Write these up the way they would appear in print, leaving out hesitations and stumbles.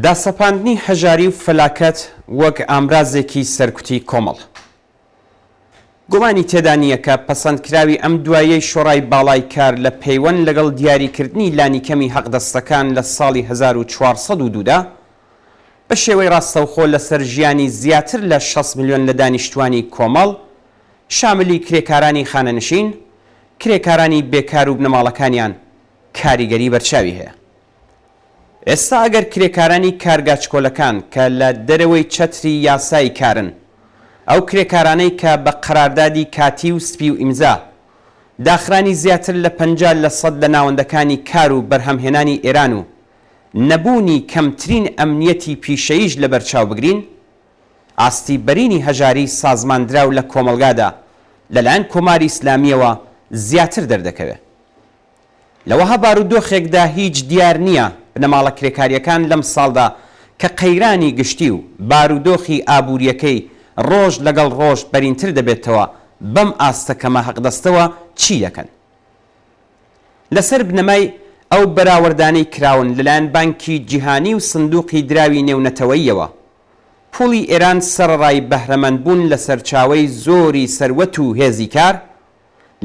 داسەپاندنی هەژاری و فەلاکەت وەک ئامرازێکی سەرکوتی کۆمەڵ. گومانی تێدا نییە کە پەسەندکراوی ئەم دواییەی شۆڕای باڵای کار لە پەیوەند لەگەڵ دیاریکردنی لانیکەمی حەقدەستەکان لە ساڵی 1402 دا بە شێوەی ڕاستەوخۆ لەسەر ژیانی زیاتر لە 60 میلیۆن لە دانیشتوانی کۆمەڵ شاملی کرێکارانی خانەنشین، کرێکارانی بێکار و بنەماڵەکانیان کاریگەری بەرچاوی هەیە. ئێستا ئەگەر کرێکارانی کارگا چکۆلەکان کە لە دەرەوەی چەتری یاسایی کارن، ئەو کرێکارانەی کە بە قەراردادی کاتی و سپی و ئیمزا، داخرانی زیاتر لە 50% لە ناوەندەکانی کار و بەرهەمهێنانی ئێران و نەبوونی کەمترین ئەمنیەتی پیشەییش لەبەرچاو بگرین، ئاستی بەرینی هەژاریی سازماندراو لە کۆمەڵگادا لەلایەن کۆماری ئیسلامییەوە زیاتر دەردەکەوێ. لە وەها بارودۆخێکدا هیچ دیار نییە بنەماڵە کرێکارییەکان لەم ساڵدا کە قەیرانی گشتی و بارودۆخی ئابوورییەکەی ڕۆژ لەگەڵ ڕۆژ بەرینتر دەبێتەوە بەم ئاستە کەمە هەقدەستەوە چی دەکەن؟ لەسەر بنەمای ئەو بەراوردانەی کراون لەلایەن بانکی جیهانی و سندوقی دراوی نێونەتەوەییەوە، پوڵی ئێران سەرەڕای بەهرەمەندبوون لە سەرچاوەی زۆری سەروەت و هێزی کار،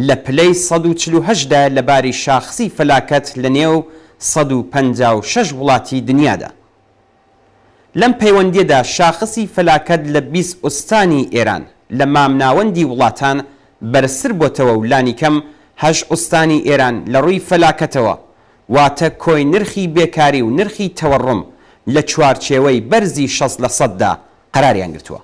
لە پلەی 148 دایە لە باری شاخسی فەلاکەت لە نێو 156 وڵاتی دنیادا. لەم پەیوەندییەدا شاخسی فەلاکەت لە 20 ئوستانی ئێران لە مامناوەندی وڵاتان بەرزتر بۆتەوە و لانیکەم هەشت ئوستانی ئێران لە ڕووی فەلاکەتەوە واتە کۆی نرخی بێکاری و نرخی تەوەڕوم لە چوارچێوەی بەرزی 60 لەسەددا قەراریان گرتووە.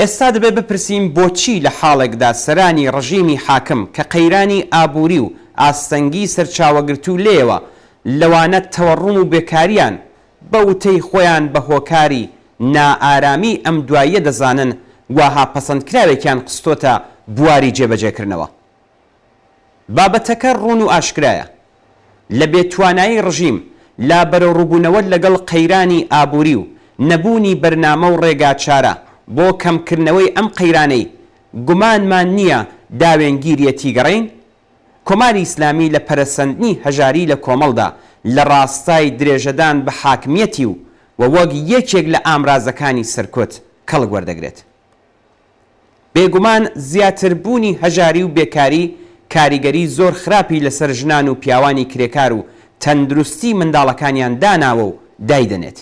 ئێستا دەبێ بپرسین بۆچی لە حاڵێکدا سەرانی ڕژیمی حاکم کە قەیرانی ئابووری و ئاستەنگی سەرچاوەگرتوو لێیەوە لەوانە تەوەڕوم و بێکاریان بە وتەی خۆیان بە هۆکاری نائارامیی ئەم دواییە دەزانن واها پەسەندکراوێکیان خستۆتە بواری جێبەجێکردنەوە؟ بابەتەکە ڕوون و ئاشکرایە. لە بێ توانایی ڕژیم لە بەرەوڕووبوونەوە لەگەڵ قەیرانی ئابووری و نەبوونی بەرنامە و ڕێگاچارە بۆ کەمکردنەوەی ئەم قەیرانەی گومانمان نییە داوێنگیریەتی گەڕێین، کۆماری ئیسلامی لە پەرەسەندنی هەژاری لە کۆمەڵدا لە ڕاستای درێژەدان بە حاکمیەتی و و وەک یەکێک لە ئامرازەکانی سەرکوت کەڵک وەردەگرێت. بێگومان زیاتربوونی هەژاری و بێکاری کاریگەری زۆر خراپی لەسەر ژنان و پیاوانی کرێکار و تەندروستی منداڵەکانیان داناوە و دایدەنێت.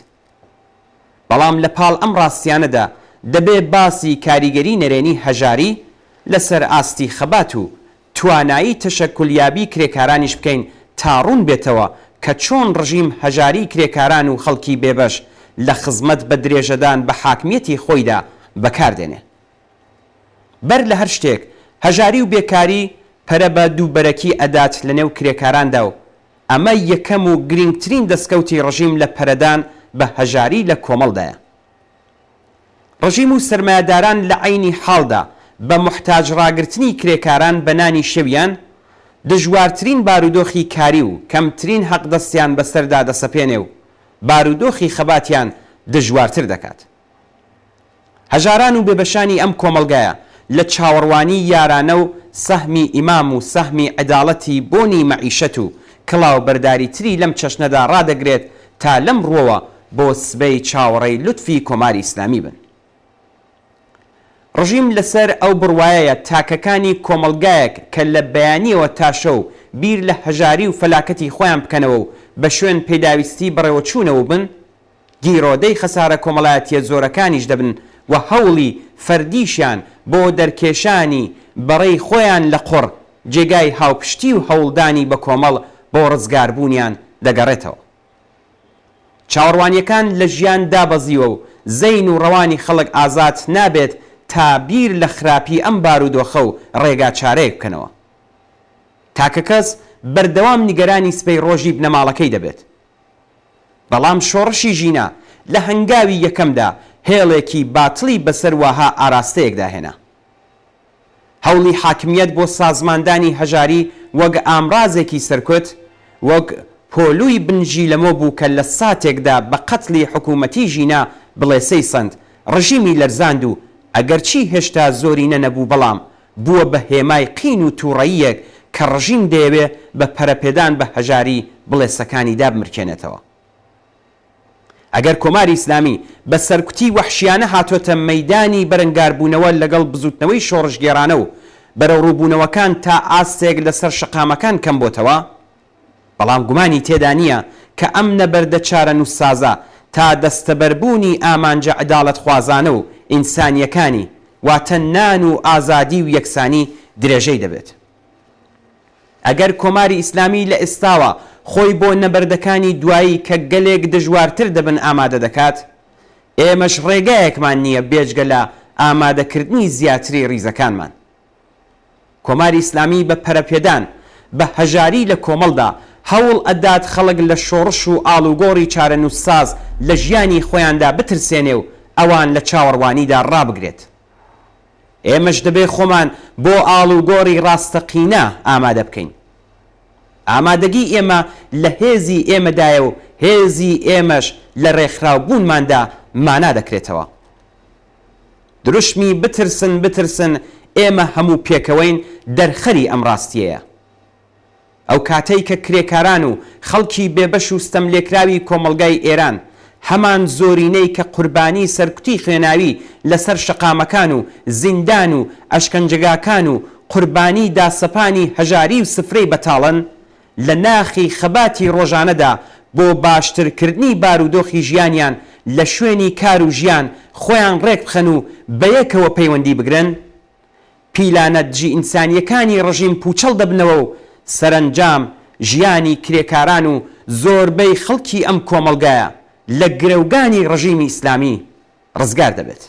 بەڵام لە پاڵ ئەم ڕاستیانەدا دەبێ باسی کاریگەری نەرێنی هەژاری لەسەر ئاستی خەبات و توانایی تەشەکولیابی کرێکارانیش بکەین تا ڕوون بێتەوە کە چۆن ڕژیم هەژاری کرێکاران و خەڵکی بێبەش لە خزمەت بە درێژەدان بە حاکمیەتی خۆیدا بەکار دێنێ. بەر لە هەر شتێک هەژاری و بێکاری پەرە بە دووبەرەکی ئەدات لە نێو کرێکاراندا و ئەمە یەکەم و گرینگترین دەسکەوتی ڕژیم لە پەرەدان بە هەژاری لە کۆمەڵدایە. ڕژیم و سەرمایەداران لە عەینی حاڵدا بە موحتاج ڕاگرتنی کرێکاران بە نانی شەویان، دژوارترین بارودۆخی کاری و کەمترین حەقدەستیان بەسەردا دەسەپێنێ و بارودۆخی خەباتیان دژوارتر دەکات. هەژاران و بێبەشانی ئەم کۆمەڵگایە لە چاوەڕوانی یارانە و سەهمی ئیمام و سەهمی عەداڵەتی بۆنی مەعیشەت و کڵاوبەرداریتری لەم چەشنەدا ڕادەگرێت تا لەم ڕووەوە بۆ سبەی چاوەڕێی لوتفی کۆماری ئیسلامی بن. ڕژیم لەسەر ئەو بڕوایەیە تاکەکانی کۆمەڵگایەک کە لە بەیانییەوە تا شەو بیر لە هەژاری و فەلاکەتی خۆیان بکەنەوە و بە شوێن پێداویستی بەڕێوەچوونەوە بن، گیرۆدەی خەسارە کۆمەڵایەتییە زۆرەکانیش دەبن و هەوڵی فەردیشیان بۆ دەرکێشانی بەڕەی خۆیان لە قوڕ، جێگای هاوپشتی و هەوڵدانی بەکۆمەڵ بۆ ڕزگاربوونیان دەگەڕێتەوە. چاوەڕوانییەکان لە ژیان دابەزیوە و زەین و ڕەوانی خەڵک ئازاد نابێت تا بیر لە خراپی ئەم بارودۆخە و ڕێگاچارەیەک بکەنەوە. تاکەکەس بەردەوام نیگەرانی سبەی ڕۆژی بنەماڵەکەی دەبێت. بەڵام شۆڕشی ژینا لە هەنگاوی یەکەمدا هێڵێکی باتڵی بەسەر واها ئاراستەیەکدا هێنا. هەوڵی حاکمیەت بۆ سازماندانی هەژاری وەک ئامرازێکی سەرکوت، وەک پۆلووی بن ژیلەمۆ بوو کە لە ساتێکدا بە قەتڵی حکوومەتی ژینا بڵێسەی سەند، ڕژیمی لەرزاند و ئەگەرچی هێشتا زۆرینە نەبوو بەڵام بووە بە هێمای قین و تووڕەییەک کە ڕژیم دەیەوێ بە پەرەپێدان بە هەژاری بڵێسەکانی دابمرکێنێتەوە. ئەگەر کۆماری ئیسلامی بە سەرکوتی وەحشیانە هاتۆتە مەیدانی بەرەنگاربوونەوە لەگەڵ بزووتنەوەی شۆڕشگێڕانە و بەرەوڕووبوونەوەکان تا ئاستێک لەسەر شەقامەکان کەم بۆتەوە، بەڵام گومانی تێدا نییە کە ئەم نەبەردە چارەنووسسازە تا دەستەبەربوونی ئامانجە عەداڵەتخوازانە و ئینسانییەکانی، واتە نان و ئازادی و یەکسانی درێژەی دەبێت. ئەگەر کۆماری ئیسلامی لە ئێستاوە خۆی بۆ نەبەردەکانی دوایی کە گەلێک دژوارتر دەبن ئامادە دەکات، ئێمەش ڕێگایەکمان نییە بێجگە لە ئامادەکردنی زیاتری ڕیزەکانمان. کۆماری ئیسلامی بە پەرەپێدان بە هەژاری لە کۆمەڵدا هەوڵ ئەدات خەڵک لە شۆڕش و ئاڵوگۆڕی چارەنووسساز لە ژیانی خۆیاندا بترسێنێ و ئەوان لە چاوەڕوانیدا ڕابگرێت. ئێمەش دەبێ خۆمان بۆ ئاڵوگۆڕی ڕاستەقینە ئامادە بکەین. ئامادەگی ئێمە لە هێزی ئێمەدایە و هێزی ئێمەش لە ڕێکخراوبوونماندا مانا دەکرێتەوە. دروشمی بترسن بترسن ئێمە هەموو پێکەوەین دەرخەری ئەم ڕاستییەیە. ئەو کاتەی کە کرێکاران و خەڵکی بێبەش و ستەملێکراوی کۆمەڵگای ئێران، هەمان زۆرینەی کە قوربانی سەرکوتی خوێناوی لەسەر شەقامەکان و زیندان و ئەشکەنجەگاکان و قوربانی داسەپانی هەژاری و سفرەی بەتاڵن، لە ناخی خەباتی ڕۆژانەدا بۆ باشتر کردنی بارودۆخی ژیانیان لە شوێنی کار و ژیان خۆیان ڕێکبخەن و بەیەکەوە پەیوەندی بگرن، پیلانە دژی ئینسانییەکانی ڕژیم پووچەڵ دەبنەوە و سەرەنجام ژیانی کرێکاران و زۆربەی خەڵکی ئەم کۆمەڵگایە لە گرەوگانی ڕژیمی ئیسلامی ڕزگار دەبێت.